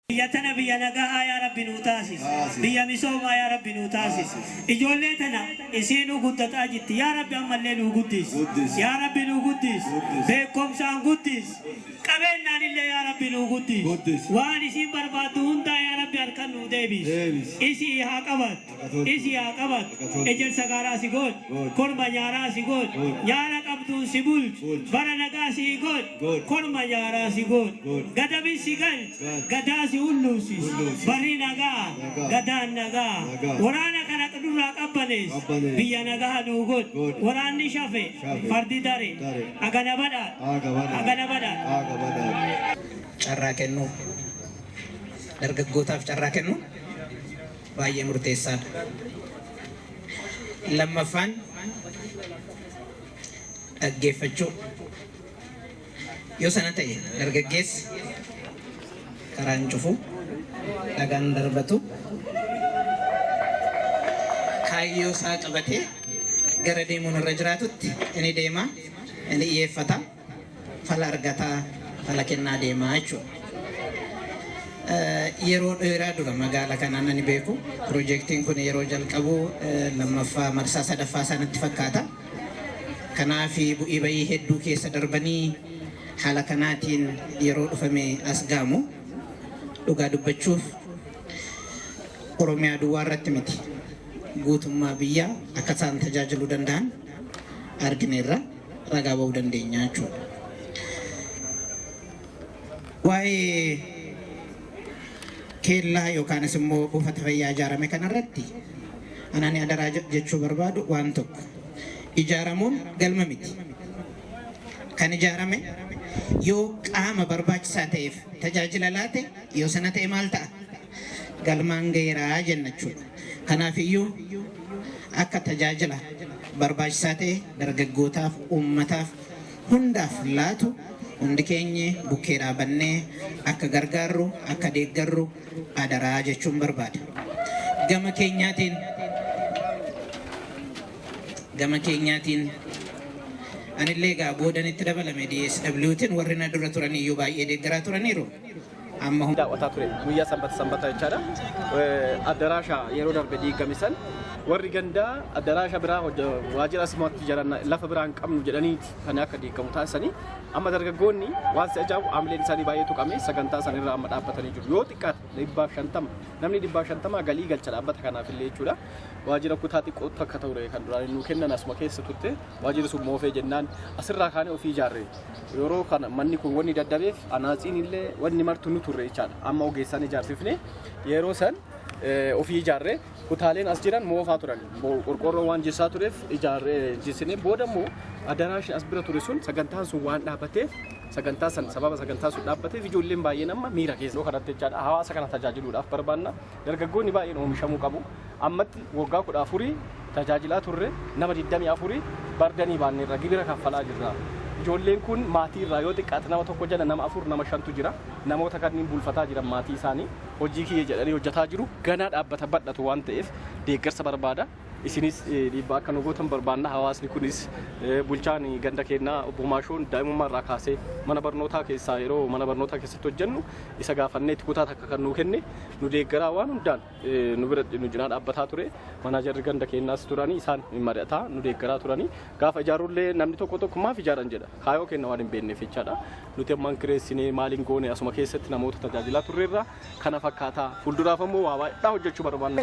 Biyya tana biyya nagahaa yaa Rabbi nuu taasis. Biyya misoomaa yaa Rabbi nuu taasis. Ijoollee tana isiinuu guddataa jirti. Yaa Rabbi ammallee nuu guddis. Yaa Rabbi nuu guddis. Beekumsaan guddis. Qabeennaan illee yaa Rabbi nuu guddis. Waan isiin barbaaddu hundaa yaa Rabbi harkaan nuu deebis. Isii haa qabattu. Isii haa qabattu. Ejersa gaaraa si godh. Korma nyaaraa si godh. Nyaara qabduun si bulchu. Bara nagaa si godh. Korma nyaaraa si godh. Gadabin si galch. Gadaa si hulluusis. Barri nagaa. Gadaan nagaa. Waraana kana durraa qabbanees. Biyya nagaa nuu godh. Waraanni shafe. Fardi dare. Agana badhaadha. Agana badhaadha. Carraa kennuu, dargaggootaaf carraa kennuu baay'ee murteessaadha. Lammaffaan dhaggeeffachuu. Yoo sana ta'e dargaggeessi karaan cufu, dhagaan darbatu, kaayyoo isaa qabatee gara deemuun irra jiraatutti inni deema, inni xiyyeeffata, fala argataa, fala kennaa deemaa jechuudha. Yeroo dheeraa dura magaala kanaan ani beeku, piroojeektiin kun yeroo jalqabu lammaffaa marsaa sadaffaa sanatti fakkaata. Kanaaf bu'ii bayii hedduu keessa darbanii haala kanaatiin yeroo dhufame as gaamu, dhugaa dubbachuuf Oromiyaa duwwaa irratti miti, guutummaa biyyaa akka isaan tajaajiluu danda'an argineerra, ragaa ba'uu dandeenya jechuudha. Waa'ee keellaa yookaanis immoo buufata fayyaa ijaarame kanarratti anani adaraa jechuu barbaadu waan tokko: ijaaramuun galma miti. Kan ijaarame yoo qaama barbaachisaa ta'eef tajaajila laate, yoo sana ta'e maal ta'a? Galmaan ga'eeraa jenna jechuudha. Kanaaf iyyuu akka tajaajila barbaachisaa ta'e dargaggootaaf, uummataaf, hundaaf laatu hundi keenya bukkee dhaabannee akka gargaarru, akka deeggarru adaraa jechuun barbaada. Gama keenyaatiin anillee egaa boodanitti dabalame DSWtiin, warri na dura turan iyyuu baay'ee deeggaraa turaniiru. Amma daawwataa ture guyyaa Sanbata Sanbata jechaadha. Addaraasha yeroo darbe diigame san warri gandaa addaraasha biraa waajjira asumatti jaran lafa biraa hin qabnu jedhaniiti kan akka diigamu taasisanii. Amma dargaggoonni waan si ajaa'ibu haamileen isaanii baay'ee tuqame, sagantaa san irraa amma dhaabbatanii jiru. Yoo xiqqaate 150, namni 150 galii galcha dhaabbata kanaaf illee jechuudha. Waajjira kutaa xiqqoo takka ture kan duraan nuu kennan, asuma keessa turte. Waajjirri sun moofee jennaan asirraa kaanee ofii ijaarre. Yeroo kana manni kun wanni daddabeef anaatsiin illee wanni martu nu turre jechaadha. Amma ogeessaan ijaarsifne. Yeroo san ofii ijaarre. Kutaaleen as jiran moofaa turan. Qorqoorroo waan jissaa tureef ijaarree jissine. Booda immoo adaraashin as bira ture sun sagantaan sun waan dhaabbateef, sagantaa san sababa sagantaa sun dhaabbateef ijoolleen baay'een amma miira keessa kanatti jechaadha. Hawaasa kana tajaajiluudhaaf barbaanna. Dargaggoonni baay'een oomishamuu qabu. Ammatti waggaa 14 tajaajilaa turre, nama 24 bardanii baanneerra, gibira kaffalaa jirra. Ijoolleen kun maatii irraa yoo xiqqaate nama tokko jala nama afur, nama shantu jira. Namoota kanneen bulfataa jiran, maatii isaanii hojii kiyya jedhanii hojjetaa jiru. Ganaa dhaabbata bal'atu waan ta'eef deeggarsa barbaada. Isinis dhiibbaa akka nu gootan barbaanna. Hawaasni kunis, bulchaan ganda keenyaa obbo Maashoon daa'imummaa irraa kaasee mana barnootaa keessaa, yeroo mana barnootaa keessatti hojjennu isa gaafanneetti kutaa takka kan nuu kenne, nu deeggaraa, waan hundaan nu bira nu cinaa dhaabbataa ture. Manaajarri ganda keenyaas turanii, isaan mari'ataa nu deeggaraa turanii. Gaafa ijaarrullee namni tokko tokko maaf ijaaran jedha. Kaayoo kenna waan hin beekneef jechaadha. Nuti ammaan kireessinee maaliin goone, asuma keessatti namoota tajaajilaa turreerra. Kana fakkaataa fuulduraaf ammoo waa baay'ee hojjechuu barbaanna.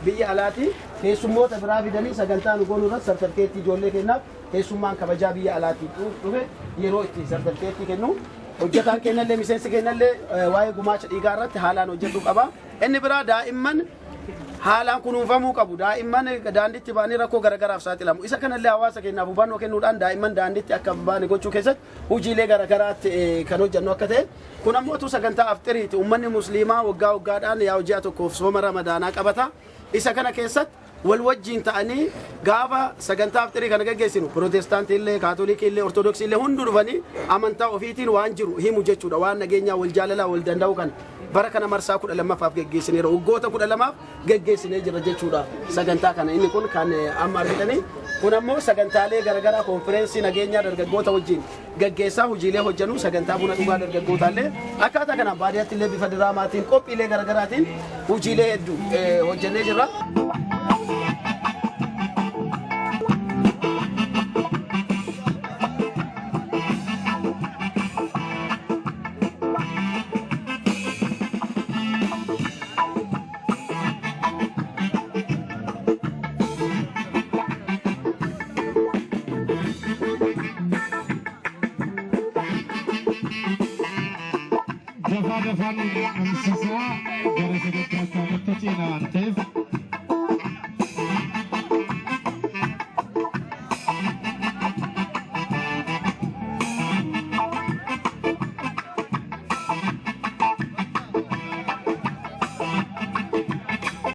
Biyya alaati keessummoota biraa fidanii sagantaa nu goonuu irratti sartifikeettii ijoollee kennaaf, keessummaan kabajaa biyya alaatii dhufe yeroo itti sartifikeettii kennu, hojjetaan kennallee, miseensi kennallee waa'ee gumaacha dhiigaa irratti haalaan hojjetuu qaba. Inni biraa daa'imman haalaan kunuunfamuu qabu. Daa'imman daandiitti ba'anii rakkoo garagaraaf saaxilamu. Isa kanallee hawaasa keenyaaf hubannoo kennuudhaan daa'imman daandiitti akka hin baane gochuu keessatti hojiilee garagaraatti kan hojjennu akka ta'e. Kun ammoo sagantaa afxiriiti. Uummanni Musliimaa waggaa waggaadhaan yaa ji'a tokkoof sooma Ramadaanaa qabata. Isa kana keessatti wal wajjiin ta'anii gaafa sagantaa afxirii kana gaggeessinu Pirootestaantii illee, Kaatolikii illee, Ortodoksii illee hunduu dhufanii amantaa ofiitiin waan jiru himu jechuudha. Waan nageenyaa, wal jaalalaa, wal danda'u kana. Bara kana marsaa 12ffaaf geggeessineera. Waggoota 12f geggeessinee jira jechuudha sagantaa kana. Inni kun kan amma argitanii kun ammoo sagantaalee garaagaraa, konfireensii nageenyaa dargaggoota wajjin gaggeessaa hojiilee hojjennu, sagantaa buna dhugaa dargaggootallee akkaataa kanaan baadiyyaatti illee bifa diraamaatiin, qophiilee garaagaraatiin hojiilee hedduu hojjennee jirra. Dafaa dafaan dhamsisaa gara sagantaa isaaniitti ceena waan ta'eef.